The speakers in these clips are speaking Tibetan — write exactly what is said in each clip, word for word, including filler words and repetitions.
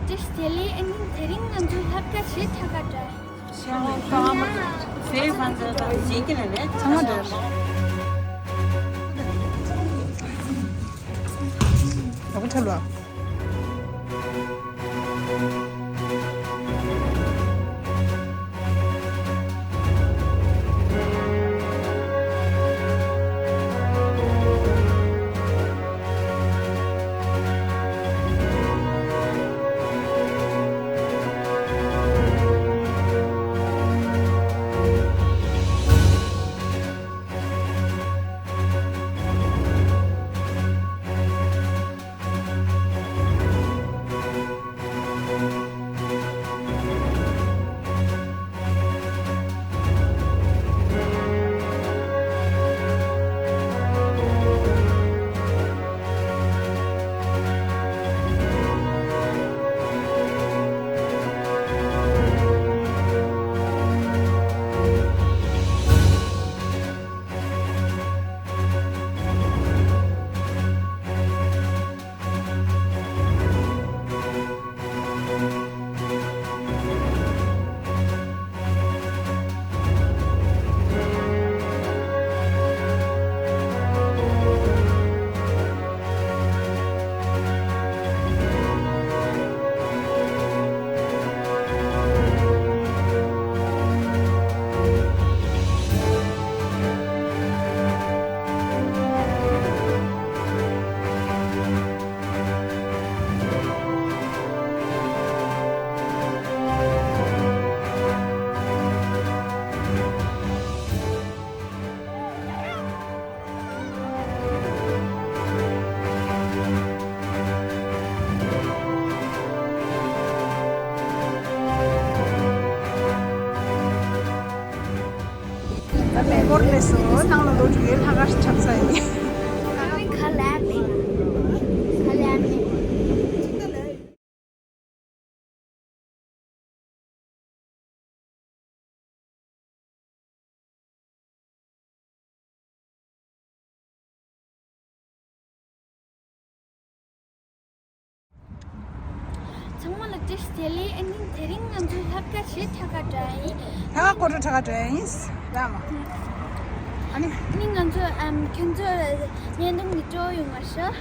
བཀྲ་ཤིས་བདེ་ལེགས། ཨ་ནི་དེ་རིང་ང་ཚོ་ལྷག་དཀར་གཞས་འཁྲབ་ག་འགྲོ་ཡིན། ཚང་མ་འགྲོ། ཡག་པོ་འཁྲབ་ལ། ད་མེ་འཁོར་སླེབས་སོང་། ནང་ལ་ལོག་འགྲོ་ཡས། ལྷག་དཀར་འཁྲབ་ས་ཡིན། ཨ་ནི་ག་ལ་མེད། ག་ལ་མེད། ཚང་མ་ལ་བཀྲ་ཤིས་བདེ་ལེགས། ཨ་ནི་དེ་རིང་ང་ཚོ་ལྷག་དཀར་གཞས་འཁྲབ་ག་འགྲོ་ཡ་ཡིན། ལྷག་དཀར་སྐོར་བྲོ་འཁྲབ་ག་འགྲོ་ཡ་ཡིན། ར་མ། ཨ་ནི། ཨ་ནི་ང་ཚོ་ཨམ་ཁྱོད་ཚོ་བརྙན་ཐུང་འདི་སྤྲོ་ཡོང་བ་ཤོག་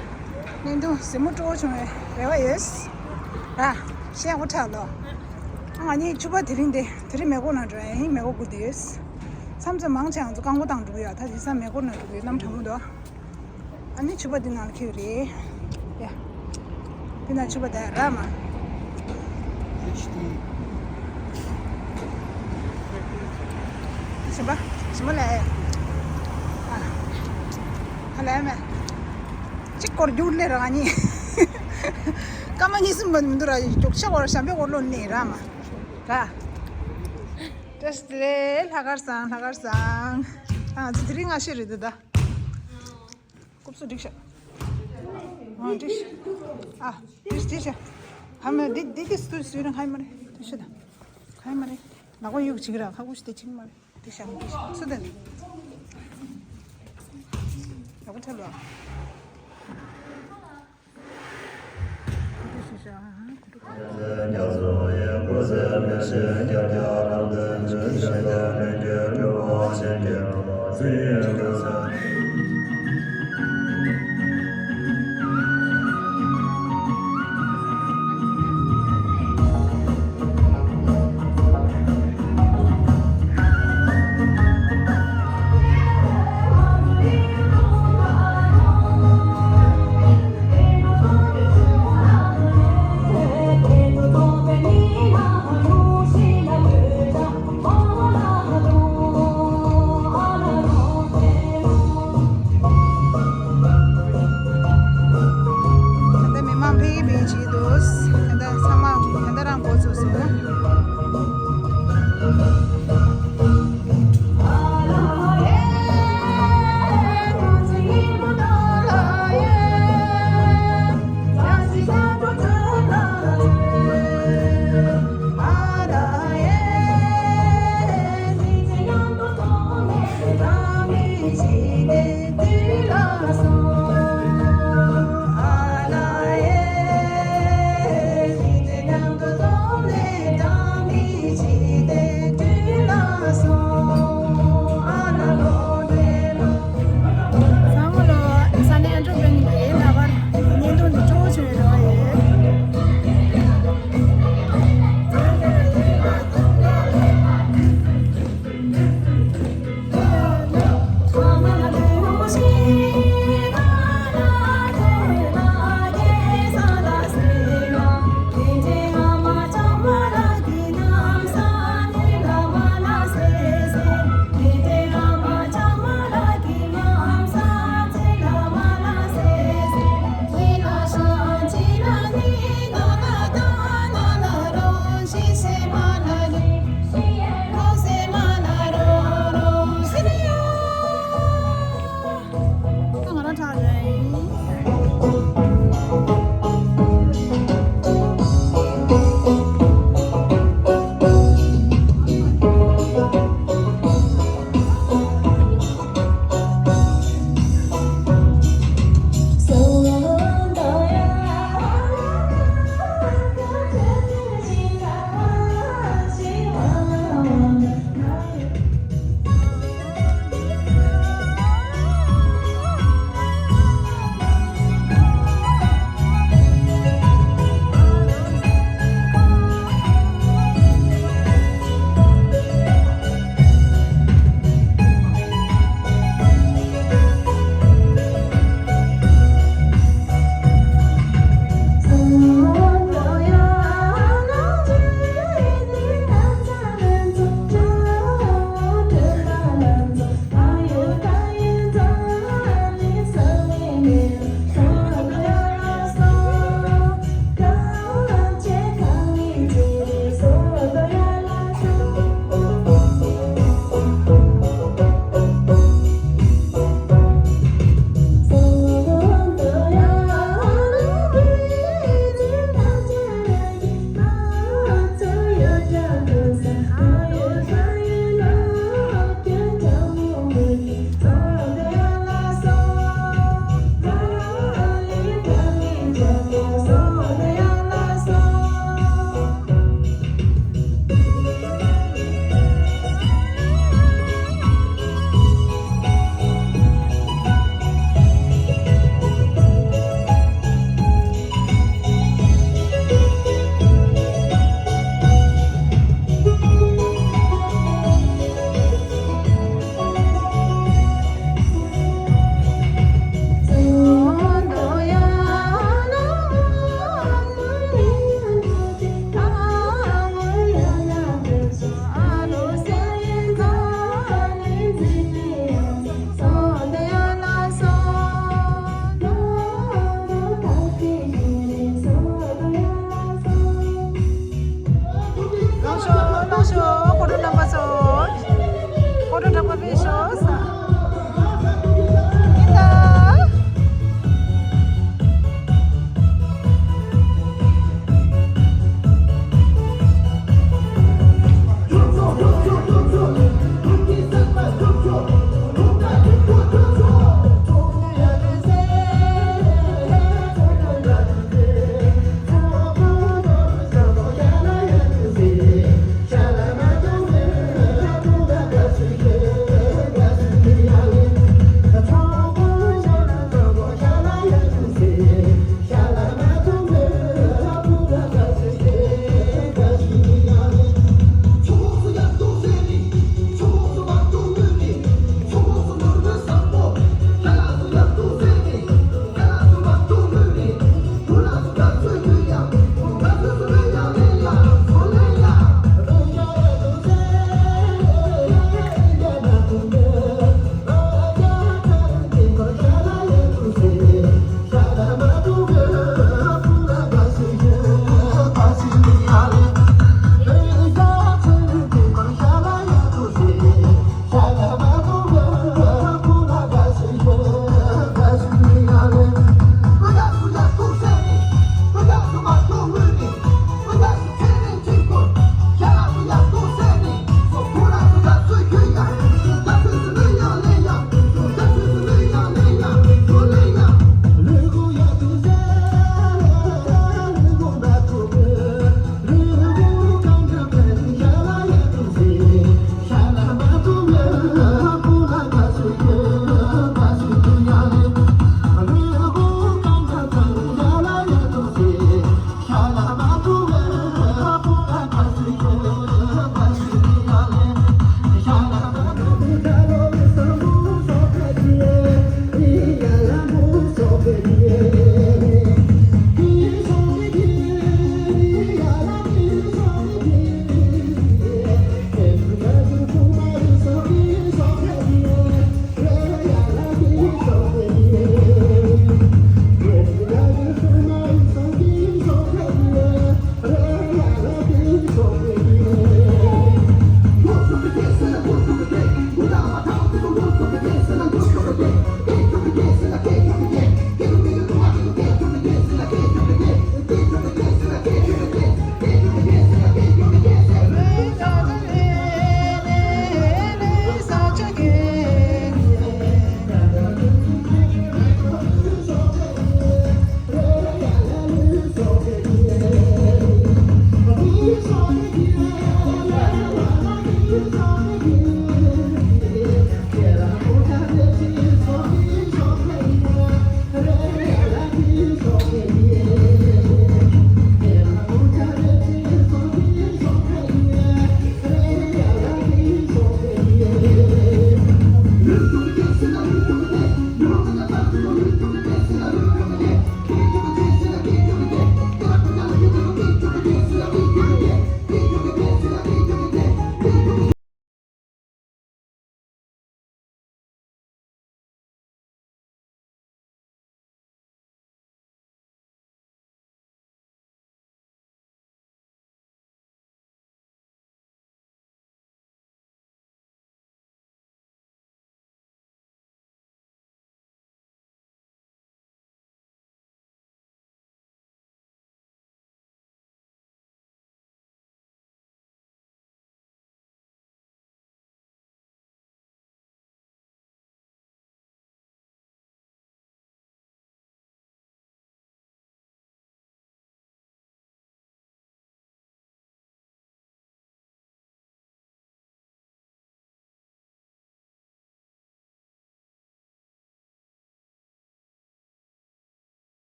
བརྙན་ཐུང་གཟིགས་མོ་སྤྲོ་བྱུང་བའི་རེ་བ་ཡོད། ར། གཞས་ཡག་པོ་འཁྲབ་ལོ། ཨ་ང་གཉིས་ཕྱུ་པ་དེ་རིང་འདི་དེ་རིང་མེ་འཁོར་ནང་འགྲོ་ཡ་ཡིན། མེ་འཁོར་སྒུག་བསྡད་ཡོད། མཚམས་མཚམས་མང་ཆེ་ང་ཚོ་རྐང་པ་བཏང་འགྲོ་གི་ཡོད། ད་དེང་སང་མེ་འཁོར་ནང་འགྲོ་གི་ཡོད། གནམ་གྲང་མོ་འདུག་ཨ་ནི་ཕྱུ་པ་འདི་ནང་ལ་འཁྱེར་རེད། ཡ། འདི་ནང་ཕྱུ་པ་ད་ར་མ། ཞིམ་པ། ཞིམ་པ་ལས། ཨ། ཧ་ལས་མེད། གཅིག་སྐོར་རྒྱུག་ལས་ར་ང་གཉིས། སྐར་མ་གཉིས་གསུམ་མ་མི་འདུག་ར་རྒྱུག་ཆ་སྐོར་ཞམ་པའི་སྐོར་ལོ་ནས་ར་མ། ར། བཀྲ་ཤིས་བདེ་ལེགས། ལྷག་དཀར་བཟང་། ལྷག་དཀར་བཟང་། ཨ་ང་ཚོ་དེ་རིང་སྔ་ཤོས་རེད་འདུག་ད། རྐུབ་སུ་འགྲིག་ཤག་ཨ་འགྲིག་ཤག་ཨ་འགྲིག་འགྲིག་ཤག་ཧ་མ་འདི་འདི་འདི་སུ་སུ་རང་ཧ་མ་རེད། འགྲིག་ཤག་ད་ཧ་མ་རེད། ལག་པ་གཡུག་ཅིག་ར་ཁ་ཁུ་ཤི་དེ་ཅིག་མ་རེད། འགྲིག་ཤག་འགྲིག་ཤག་སུ་དེ་ལག་པ་ཐལ་བ། ད་ལྟ་མི་མང་ཕེབས་ཀྱི་ཕེབས་ཀྱི་འདུག་ད་ལྟ་ཚང་མ་ད་ལྟ་རང་འགོ་ཚུགས་སོང་།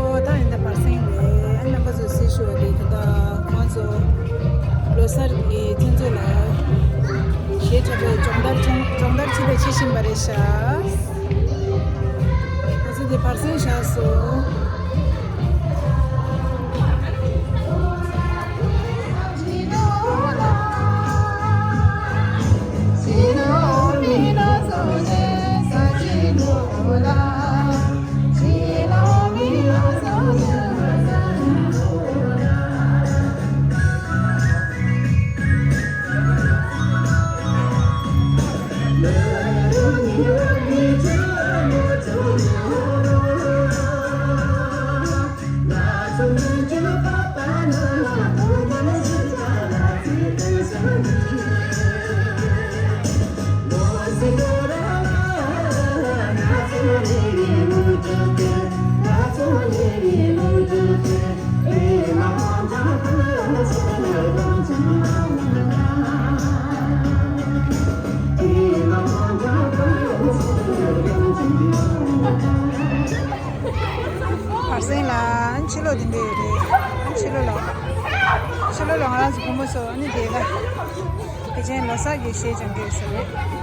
ཨོ། ད་ཡིན་ད་བར་སེང་རེད། རྣམ་པ་ཚོས་གཟིགས་ཞུ་བ་རེད། ད་ལྟ་ཁོང་ཚོ་ལོ་གསར་གྱི་ཐེངས་གཅིག་ལ་གཞས་འཁྲབ་པའི་སྦྱོང་བརྡར་སྦྱོང་སྦྱོང་བརྡར་ཅི་འདྲ་བྱེད་བཞིན་པ་རེད་ཤག་ང་ཚོ་དེ་བར་སེང་བཞག་སོང་། བར་སེང་ལ་ཕྱི་ལོགས་དེ་འདྲ་ཡོད་རེད། ཕྱི་ལོགས་ལ། ཕྱི་ལོགས་ལ་ང་རང་ཚོ་བུ་མོ་ཚོ་ཨ་ནི་དེ་ལ་ཕལ་ཆེར་ལོ་གསར་གྱི་གཞས་སྦྱང་གི་ཡོད་ས་རེད།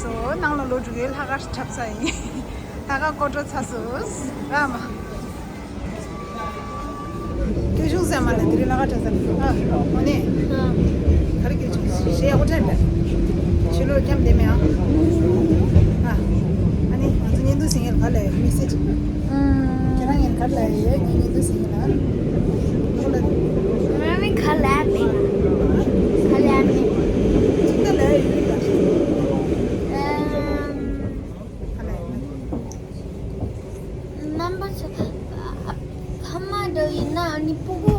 སོ་ནང་ལ་ལོ་དྲུག་གི་ལྷག་དཀར་འཁྲབ་ས་ཡིན། ལྷག་དཀར་སྐོར་བྲོ་ཚ་སོ་ར་མ། སྐྱོ་ཆུང་ཟེར་མ་ལ་དེ་རིང་ལྷག་དཀར་འཁྲབ་ས་ཨ་འོ་ནས། ག་རེ་སྐྱོ་ཆུང་ཞེས་ཡག་པོ་འཁྲབ་པས། ཕྱི་ལོགས་སྐྱམ་བདེ་མེད་ཨ། ཨ་ནི་ང་ཚོ་བརྙན་ཐུང་ཟིན་ཡས་ལ་ག་ལ་མི་སེ་ཅིག་ཁྱེད་རང་ངས་ག་ལ་ཡོད་ངས་ཉིན་དུ་ཟིན་ཡིན་ལ། ཁོ་ལ། ང་རང་ནི་ག་ལ་མེད། ག་ལ་མེད། ཅིག་ད་ལ་ཡོད་ལ། ཨམ། ག་ལ་ཡོད་ལ། རྣམ་པ་ཚོ། ཨ། ཕ་མ་འདྲ་ཡིན་ན་ཨ་ནི་སྤུ་གུ་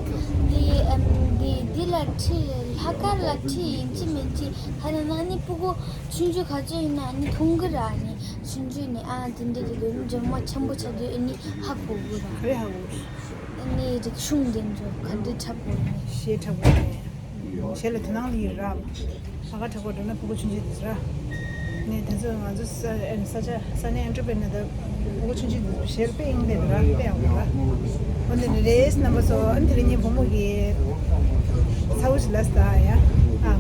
འདི་ཨམ་འདི་འདི་ལ་ཁྲིད་ལྷག་དཀར་ལ་ཁྲིད་ཡིན་གཅིག་མིན་གཅིག་ཧ་ལམ་ཨ་ནི་སྤུ་གུ་ཆུང་ཆུང་ག་ཚོད་ཡིན་ན་ཨ་ནི་མཐོང་གི་ར་ཨ་ནི། ཆུང་ཆུང་ནས་ཨ་དེ་འདྲ་གི་ལོ་མི་འཇོན་མ་ཆེན་པོ་ཆགས་དུས་ཨ་ནི་ཧ་གོ་གི་ར། ག་རེ་ཧ་གོ་གི། ཨ་ནི་རིག་གཞུང་དེ་ཚོ་ག་འདྲ་འཁྲབ་དགོས་ནས། གཞས་འཁྲབ་དགོས་ནས། གཞས་ལ་དོ་སྣང་ལ་ཡོད་ར། ལྷག་དཀར་འཁྲབ་དགོས་འགྲོ་ན་ཕྲུ་གུ་ཆུང་ཆུང་དེ་ཚོ་ར། ནས་དེ་ཚོ་ང་ཚོ་ས་ཨ་ནི་ས་ཆ་ས་གནས་ཨན་ཊར་པེ་ནར་དང་ཕྲུ་གུ་ཆུང་ཆུང་དེ་ཚོ་གཞས་ལ་དཔེ་ཡོང་བསྡད་ར། དཔེ་ཡག་པོ་ར། འོ་འདི་འདྲ་རེད། རྣམ་པ་ཚོ་ཨ་ནི་དེ་རིང་ངའི་བུ་མོ་གི་ཚ་བོ་ཞིག་ལ་ས་ཡ། ཨ།